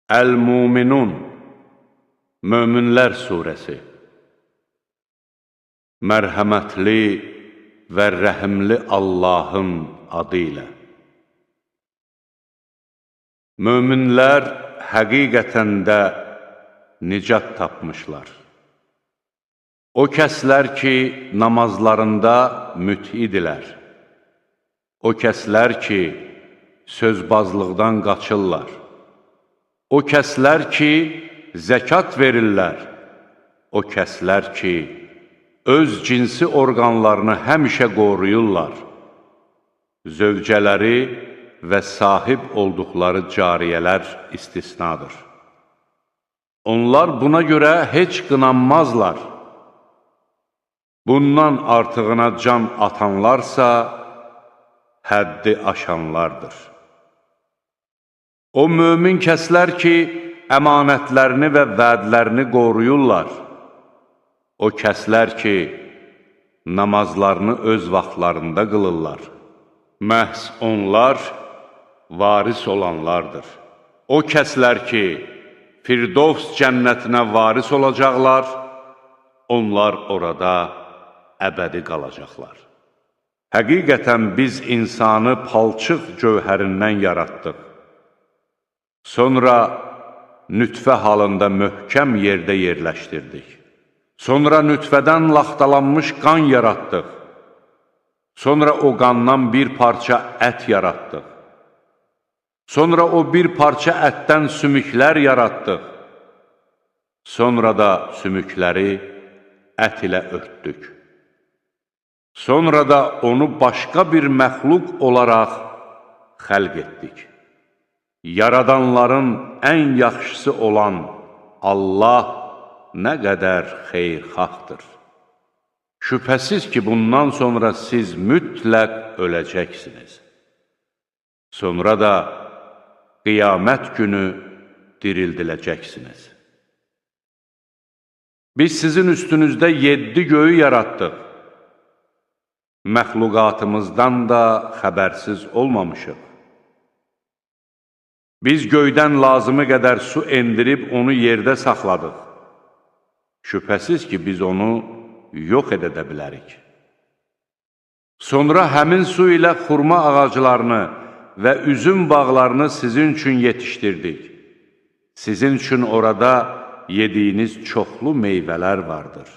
Əl-Muminun, Möminlər surəsi. Mərhəmətli və rəhimli Allahın adı ilə. Möminlər həqiqətən də nicat tapmışlar. O kəslər ki, namazlarında mütidilər. O kəslər ki, sözbazlıqdan qaçırlar. O kəslər ki, zəkat verirlər. O kəslər ki, öz cinsi orqanlarını həmişə qoruyurlar. Zövcələri və sahib olduqları cariyələr istisnadır. Onlar buna görə heç qınanmazlar. Bundan artığına can atanlarsa, həddi aşanlardır. O mömin kəslər ki, əmanətlərini və vədlərini qoruyurlar. O kəslər ki, namazlarını öz vaxtlarında qılırlar. Məhz onlar varis olanlardır. O kəslər ki, Firdovs cənnətinə varis olacaqlar, onlar orada əbədi qalacaqlar. Həqiqətən biz insanı palçıq cövhərindən yaratdıq. Sonra nütfə halında möhkəm yerdə yerləşdirdik. Sonra nütfədən laxtalanmış qan yaratdıq. Sonra o qandan bir parça ət yaratdıq. Sonra o bir parça ətdən sümüklər yaratdıq. Sonra da sümükləri ət ilə örtdük. Sonra da onu başqa bir məxluq olaraq xəlq etdik. Yaradanların ən yaxşısı olan Allah nə qədər xeyirxahdır. Şübhəsiz ki, bundan sonra siz mütləq öləcəksiniz. Sonra da qiyamət günü dirildiləcəksiniz. Biz sizin üstünüzdə 7 göyü yaratdıq. Məxluqatımızdan da xəbərsiz olmamışıq. Biz göydən lazımı qədər su endirib onu yerdə saxladıq. Şübhəsiz ki, biz onu yox edə də bilərik. Sonra həmin su ilə xurma ağaclarını və üzüm bağlarını sizin üçün yetişdirdik. Sizin üçün orada yediyiniz çoxlu meyvələr vardır.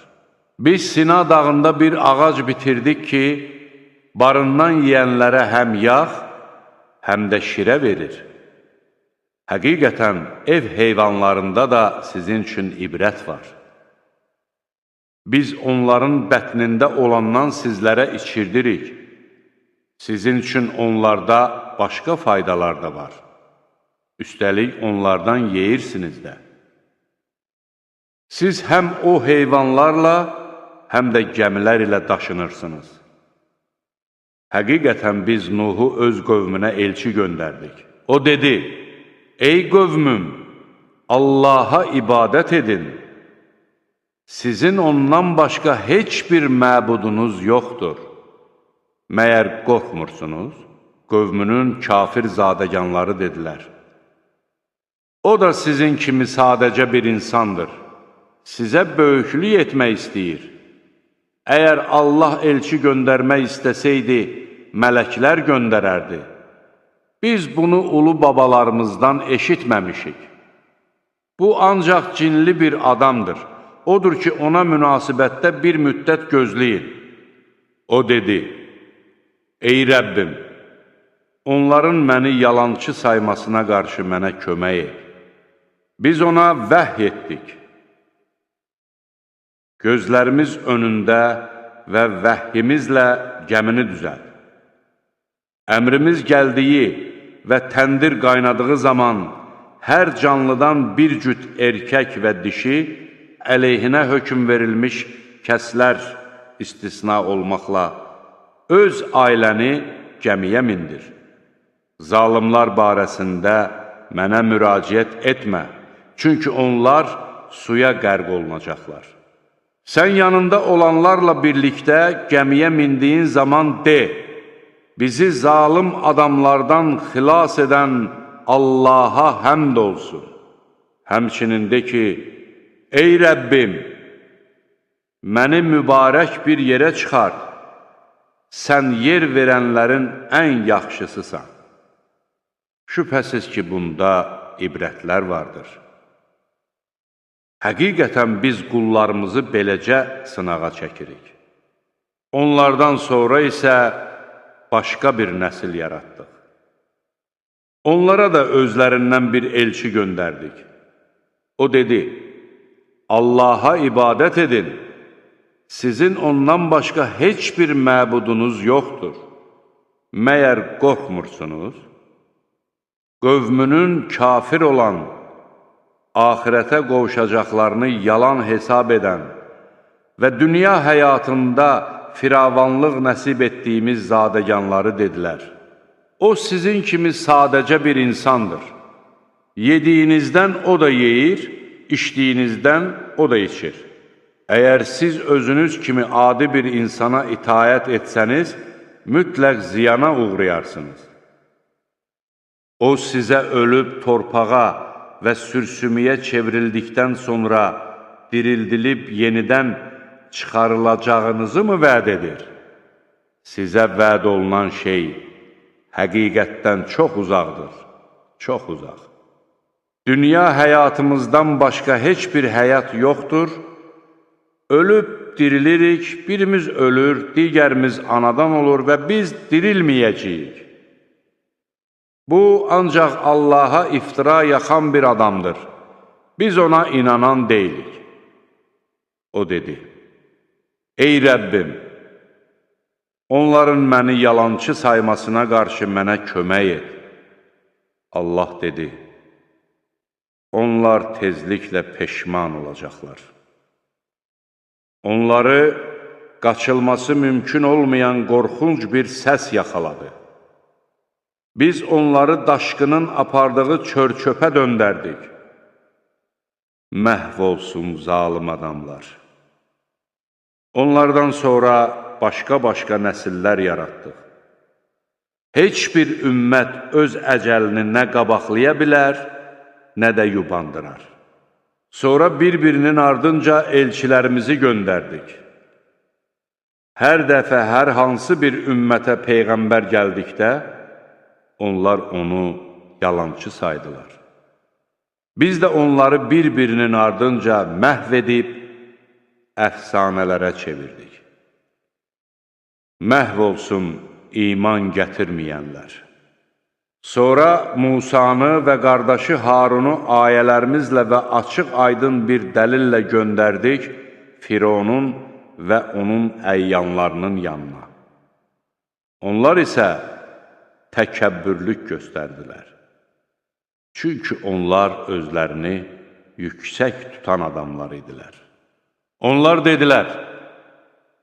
Biz Sina dağında bir ağac bitirdik ki, barından yeyənlərə həm yağ, həm də şirə verir. Həqiqətən, ev heyvanlarında da sizin üçün ibrət var. Biz onların bətnində olandan sizlərə içirdirik. Sizin üçün onlarda başqa faydalar da var. Üstəlik, onlardan yeyirsiniz də. Siz həm o heyvanlarla, həm də gəmilər ilə daşınırsınız. Həqiqətən biz Nuhu öz qövmünə elçi göndərdik. O dedi, ey qövmüm, Allaha ibadət edin. Sizin ondan başqa heç bir məbudunuz yoxdur. Məyər qorxmursunuz? Qövmünün kafir zadəganları dedilər. O da sizin kimi sadəcə bir insandır. Sizə böyüklük etmək istəyir. Əgər Allah elçi göndərmək istəsəydi, mələklər göndərərdi. Biz bunu ulu babalarımızdan eşitməmişik. Bu ancaq cinli bir adamdır. Odur ki, ona münasibətdə bir müddət gözləyin. O dedi, ey Rəbbim, onların məni yalançı saymasına qarşı mənə kömək et. Biz ona vəhy etdik. Gözlərimiz önündə və vəhyimizlə gəmini düzəlt. Əmrimiz gəldiyi və təndir qaynadığı zaman hər canlıdan bir cüt erkək və dişi əleyhinə hökm verilmiş kəslər istisna olmaqla öz ailəni gəmiyə mindir. Zalimlar barəsində mənə müraciət etmə, çünki onlar suya qərq olunacaqlar. Sən yanında olanlarla birlikdə gəmiyə mindiyin zaman de, bizi zalim adamlardan xilas edən Allaha həmd olsun. Həmçinin de ki, ey Rəbbim, məni mübarək bir yerə çıxart, sən yer verənlərin ən yaxşısısan. Şübhəsiz ki, bunda ibrətlər vardır. Həqiqətən biz qullarımızı beləcə sınağa çəkirik. Onlardan sonra isə başqa bir nəsil yaratdıq. Onlara da özlərindən bir elçi göndərdik. O dedi, Allaha ibadət edin, sizin ondan başqa heç bir məbudunuz yoxdur. Məyər qorxmursunuz? Qövmünün kafir olan, axirətə qovuşacaqlarını yalan hesab edən və dünya həyatında firavanlıq nəsib etdiyimiz zadəganları dedilər. O sizin kimi sadəcə bir insandır. Yediyinizdən o da yeyir, içdiyinizdən o da içir. Əgər siz özünüz kimi adi bir insana itaət etsəniz, mütləq ziyana uğrayarsınız. O sizə ölüb torpağa və sürsümüyə çevrildikdən sonra dirildilib yenidən çıxarılacağınızı mı vəd edir? Sizə vəd olunan şey həqiqətdən çox uzaqdır, çox uzaq. Dünya həyatımızdan başqa heç bir həyat yoxdur. Ölüb dirilirik, birimiz ölür, digərimiz anadan olur və biz dirilməyəcəyik. Bu, ancaq Allaha iftira yaxan bir adamdır. Biz ona inanan deyilik. O dedi, ey Rəbbim, onların məni yalançı saymasına qarşı mənə kömək et. Allah dedi, onlar tezliklə peşman olacaqlar. Onları qaçılması mümkün olmayan qorxunc bir səs yaxaladı. Biz onları daşqının apardığı çör-çöpə döndərdik. Məhv olsun zalim adamlar. Onlardan sonra başqa-başqa nəsillər yaratdıq. Heç bir ümmət öz əcəlini nə qabaqlaya bilər, nə də yubandırar. Sonra bir-birinin ardınca elçilərimizi göndərdik. Hər dəfə hər hansı bir ümmətə peyğəmbər gəldikdə, onlar onu yalançı saydılar. Biz də onları bir-birinin ardınca məhv edib, əfsanələrə çevirdik. Məhv olsun iman gətirməyənlər. Sonra Musanı və qardaşı Harunu ayələrimizlə və açıq aydın bir dəlillə göndərdik Fironun və onun əyyanlarının yanına. Onlar isə təkəbbürlük göstərdilər. Çünki onlar özlərini yüksək tutan adamlar idilər. Onlar dedilər,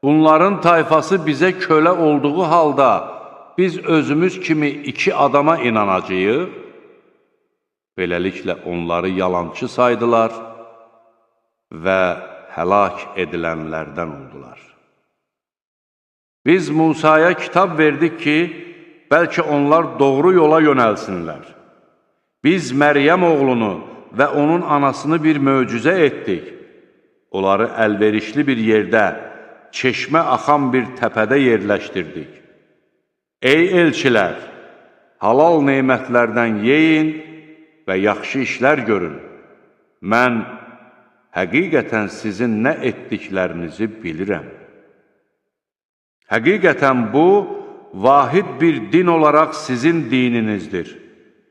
bunların tayfası bizə kölə olduğu halda biz özümüz kimi iki adama inanacağıq. Beləliklə onları yalançı saydılar və həlak edilənlərdən oldular. Biz Musaya kitab verdik ki, bəlkə onlar doğru yola yönəlsinlər. Biz Məryəm oğlunu və onun anasını bir möcüzə etdik. Onları əlverişli bir yerdə, çeşmə axan bir təpədə yerləşdirdik. Ey elçilər, halal nemətlərdən yeyin və yaxşı işlər görün. Mən həqiqətən sizin nə etdiklərinizi bilirəm. Həqiqətən bu, vahid bir din olaraq sizin dininizdir.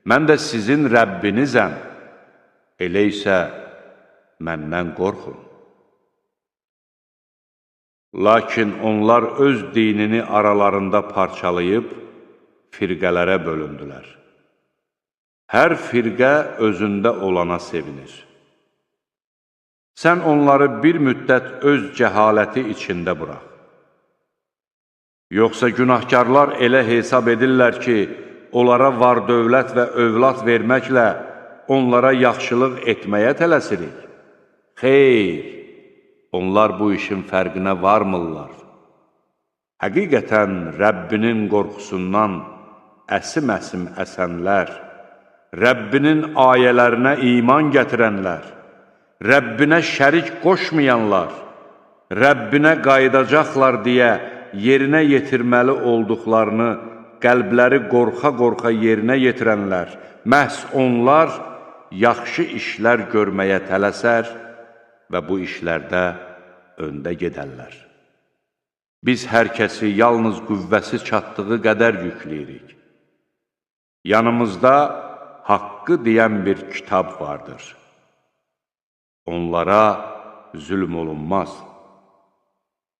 Mən də sizin Rəbbinizəm. Elə isə məndən qorxun. Lakin onlar öz dinini aralarında parçalayıb firqələrə bölündülər. Hər firqə özündə olana sevinir. Sən onları bir müddət öz cəhaləti içində bıraq. Yoxsa günahkarlar elə hesab edirlər ki, onlara var dövlət və övlad verməklə onlara yaxşılıq etməyə tələsirik. Xeyr, onlar bu işin fərqinə varmırlar. Həqiqətən Rəbbinin qorxusundan əsim-əsim əsənlər Rəbbinin ayələrinə iman gətirənlər, Rəbbinə şərik qoşmayanlar, Rəbbinə qayıdacaqlar deyə yerinə yetirməli olduqlarını qəlbləri qorxa-qorxa yerinə yetirənlər, məhz onlar yaxşı işlər görməyə tələsər və bu işlərdə öndə gedərlər. Biz hər kəsi yalnız qüvvəsi çatdığı qədər yükləyirik. Yanımızda haqqı deyən bir kitab vardır. Onlara zülm olunmaz.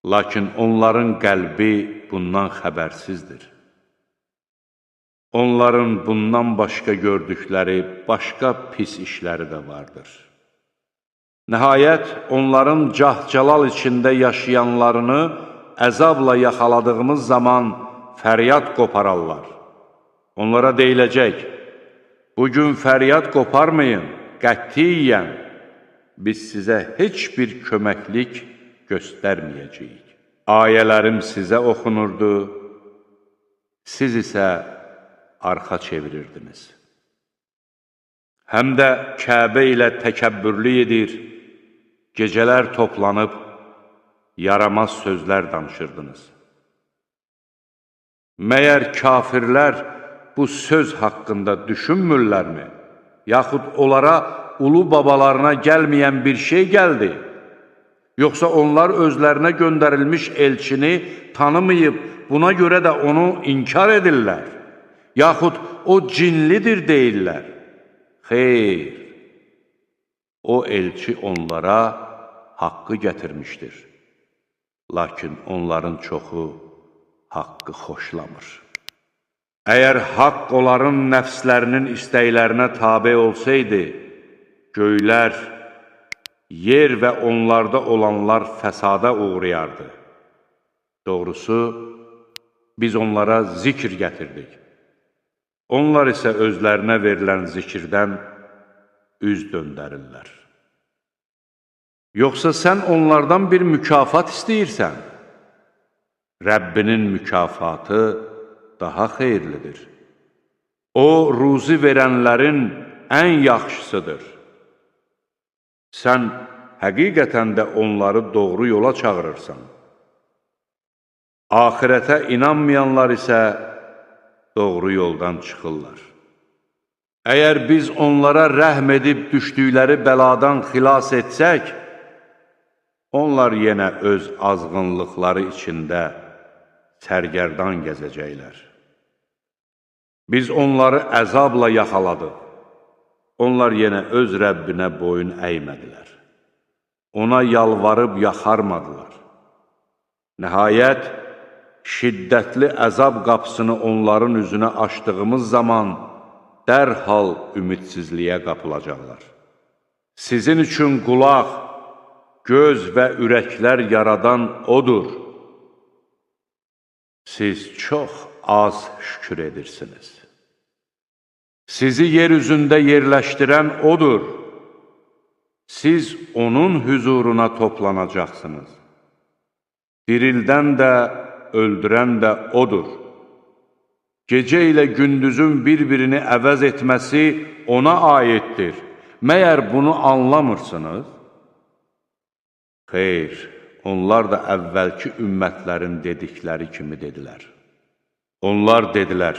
Lakin onların qəlbi bundan xəbərsizdir. Onların bundan başqa gördükləri başqa pis işləri də vardır. Nəhayət, onların cah-cəlal içində yaşayanlarını əzabla yaxaladığımız zaman fəryad qopararlar. Onlara deyiləcək, bugün fəryad qoparmayın, qətiyyən biz sizə heç bir köməklik göstərməyəcəyik. Ayələrim sizə oxunurdu, siz isə arxa çevirirdiniz. Həm də Kəbə ilə təkəbbürlü edir, gecələr toplanıb yaramaz sözlər danışırdınız. Məyər kafirlər bu söz haqqında düşünmürlərmi? Yaxud onlara ulu babalarına gəlməyən bir şey gəldi? Yoxsa onlar özlərinə göndərilmiş elçini tanımayıb, buna görə də onu inkar edirlər? Yaxud o cinlidir deyirlər? Xeyr, o elçi onlara haqqı gətirmişdir. Lakin onların çoxu haqqı xoşlamır. Əgər haqq onların nəfslərinin istəklərinə tabe olsaydı, göylər, yer və onlarda olanlar fəsada uğrayardı. Doğrusu, biz onlara zikr gətirdik. Onlar isə özlərinə verilən zikirdən üz döndərirlər. Yoxsa sən onlardan bir mükafat istəyirsən? Rəbbinin mükafatı daha xeyirlidir. O, ruzi verənlərin ən yaxşısıdır. Sən həqiqətən də onları doğru yola çağırırsan. Axirətə inanmayanlar isə doğru yoldan çıxırlar. Əgər biz onlara rəhm edib düşdükləri bəladan xilas etsək, onlar yenə öz azğınlıqları içində sərgərdan gəzəcəklər. Biz onları əzabla yaxaladıq. Onlar yenə öz Rəbbinə boyun əymədilər. Ona yalvarıb yaxarmadılar. Nəhayət, şiddətli əzab qapısını onların üzünə açdığımız zaman dərhal ümidsizliyə qapılacaqlar. Sizin üçün qulaq, göz və ürəklər yaradan O'dur. Siz çox az şükür edirsiniz. Sizi yer üzündə yerləşdirən O'dur. Siz O'nun hüzuruna toplanacaqsınız. Dirildən də, öldürən də O'dur. Gecə ilə gündüzün bir-birini əvəz etməsi O'na aiddir. Məyər bunu anlamırsınız? Xeyr, onlar da əvvəlki ümmətlərin dedikləri kimi dedilər. Onlar dedilər,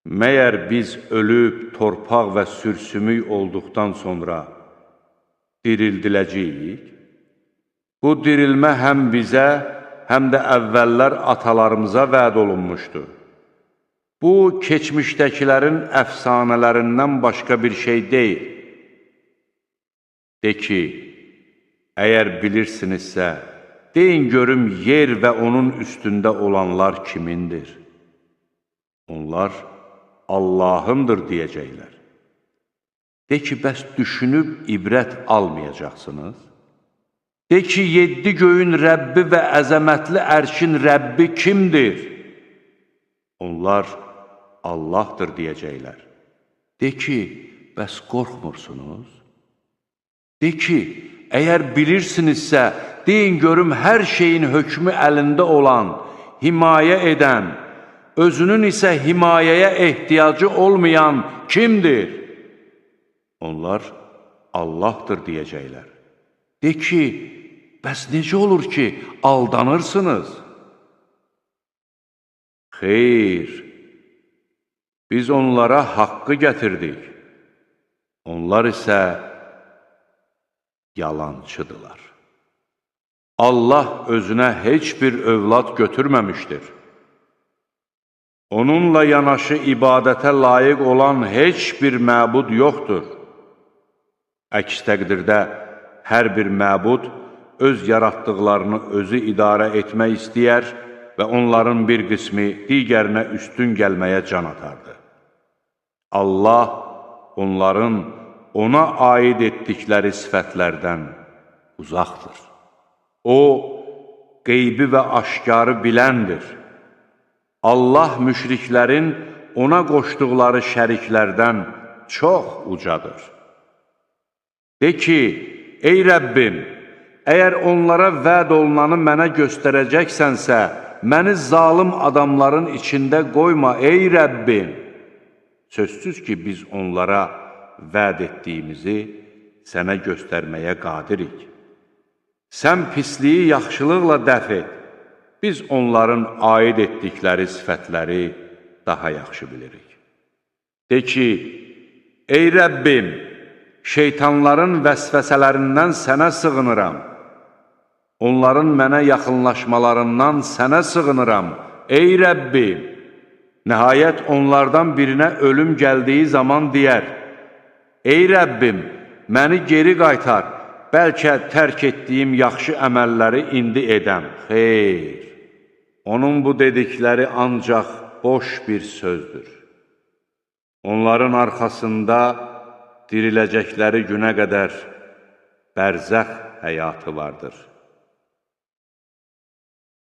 məyər biz ölüb, torpaq və sürsümük olduqdan sonra dirildiləcəyik? Bu dirilmə həm bizə, həm də əvvəllər atalarımıza vəd olunmuşdu. Bu, keçmişdəkilərin əfsanələrindən başqa bir şey deyil. De ki, əgər bilirsinizsə, deyin görüm yer və onun üstündə olanlar kimindir? Onlar Allahındır deyəcəklər. De ki, bəs düşünüb ibrət almayacaqsınız? De ki, 7 göyün Rəbbi və əzəmətli ərşin Rəbbi kimdir? Onlar Allahdır deyəcəklər. De ki, bəs qorxmursunuz? De ki, əgər bilirsinizsə, deyin görüm hər şeyin hökmü əlində olan, himayə edən, özünün isə himayəyə ehtiyacı olmayan kimdir? Onlar Allahdır deyəcəklər. De ki, bəs necə olur ki, aldanırsınız? Xeyr, biz onlara haqqı gətirdik. Onlar isə yalancıdırlar. Allah özünə heç bir övlad götürməmişdir. Onunla yanaşı ibadətə layiq olan heç bir məbud yoxdur. Əks təqdirdə hər bir məbud öz yaratdıqlarını özü idarə etmək istəyər və onların bir qismi digərinə üstün gəlməyə can atardı. Allah onların ona aid etdikləri sifətlərdən uzaqdır. O, qeybi və aşkarı biləndir. Allah müşriklərin ona qoşduqları şəriklərdən çox ucadır. De ki, ey Rəbbim, əgər onlara vəd olunanı mənə göstərəcəksənsə, məni zalım adamların içində qoyma, ey Rəbbim. Sözsüz ki, biz onlara vəd etdiyimizi sənə göstərməyə qadirik. Sən pisliyi yaxşılıqla dəf et. Biz onların aid etdikləri sifətləri daha yaxşı bilirik. De ki, ey Rəbbim, şeytanların vəsvəsələrindən sənə sığınıram. Onların mənə yaxınlaşmalarından sənə sığınıram, ey Rəbbim. Nəhayət onlardan birinə ölüm gəldiyi zaman deyər, ey Rəbbim, məni geri qaytar, bəlkə tərk etdiyim yaxşı əməlləri indi edəm. Xeyr, onun bu dedikləri ancaq boş bir sözdür. Onların arxasında diriləcəkləri günə qədər bərzəx həyatı vardır.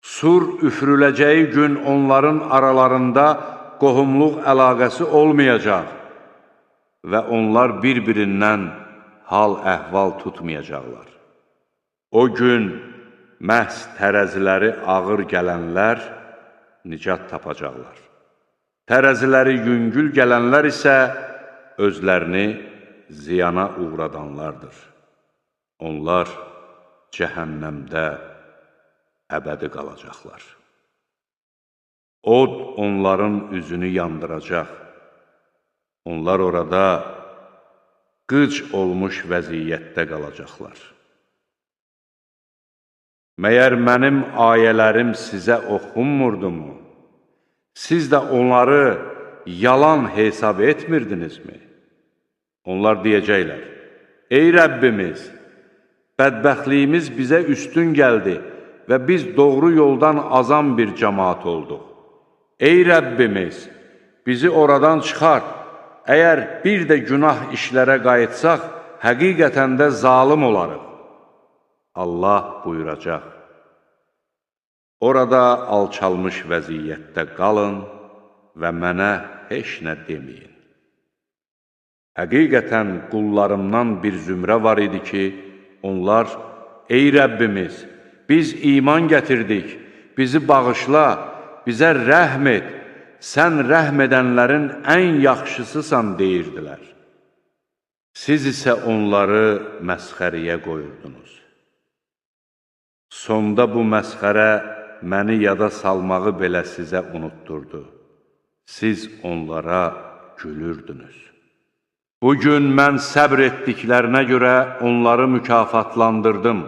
Sur üfürüləcəyi gün onların aralarında qohumluq əlaqəsi olmayacaq və onlar bir-birindən hal-əhval tutmayacaqlar. O gün məhz tərəziləri ağır gələnlər nicat tapacaqlar. Tərəziləri yüngül gələnlər isə özlərini ziyana uğradanlardır. Onlar cəhənnəmdə əbədi qalacaqlar. Od onların üzünü yandıracaq. Onlar orada qıc olmuş vəziyyətdə qalacaqlar. Məyər mənim ayələrim sizə oxunmurdumu? Siz də onları yalan hesab etmirdinizmi? Onlar deyəcəklər, ey Rəbbimiz, bədbəxtliyimiz bizə üstün gəldi və biz doğru yoldan azan bir cəmaat olduq. Ey Rəbbimiz, bizi oradan çıxart. Əgər bir də günah işlərə qayıtsaq, həqiqətən də zalım olarıq. Allah buyuracaq, orada alçalmış vəziyyətdə qalın və mənə heç nə deməyin. Həqiqətən qullarımdan bir zümrə var idi ki, onlar, ey Rəbbimiz, biz iman gətirdik, bizi bağışla, bizə rəhm et, sən rəhm edənlərin ən yaxşısısan deyirdilər. Siz isə onları məsxəriyə qoyurdunuz. Sonda bu məsxərə məni yada salmağı belə sizə unutturdu. Siz onlara gülürdünüz. Bugün mən səbr etdiklərinə görə onları mükafatlandırdım.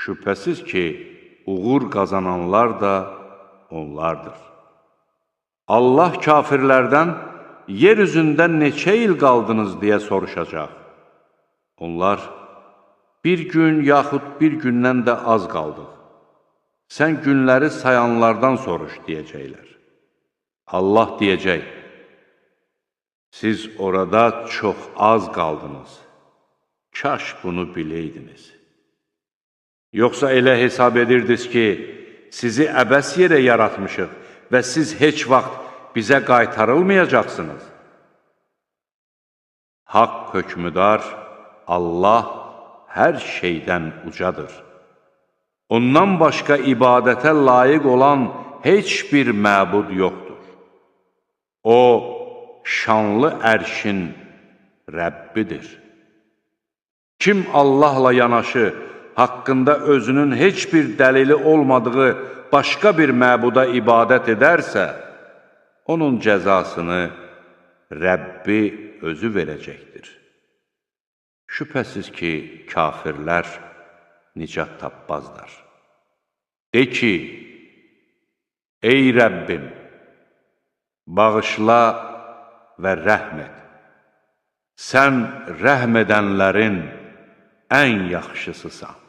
Şübhəsiz ki, uğur qazananlar da onlardır. Allah kafirlərdən yer üzündə neçə il qaldınız deyə soruşacaq. Onlar, bir gün yaxud bir gündən də az qaldıq. Sən günləri sayanlardan soruş deyəcəklər. Allah deyəcək, siz orada çox az qaldınız. Kaş bunu biləydiniz. Yoxsa elə hesab edirdiniz ki, sizi əbəs yerə yaratmışıq və siz heç vaxt bizə qaytarılmayacaqsınız. Haqq hökmüdar Allah hər şeydən ucadır. Ondan başqa ibadətə layiq olan heç bir məbud yoxdur. O, şanlı ərşin Rəbbidir. Kim Allahla yanaşı, haqqında özünün heç bir dəlili olmadığı başqa bir məbuda ibadət edərsə, onun cəzasını Rəbbi özü verəcəkdir. Şübhəsiz ki, kafirlər nicat tapmazlar. De ki, ey Rəbbim, bağışla və rəhm et. Sən rəhm edənlərin ən yaxşısısan.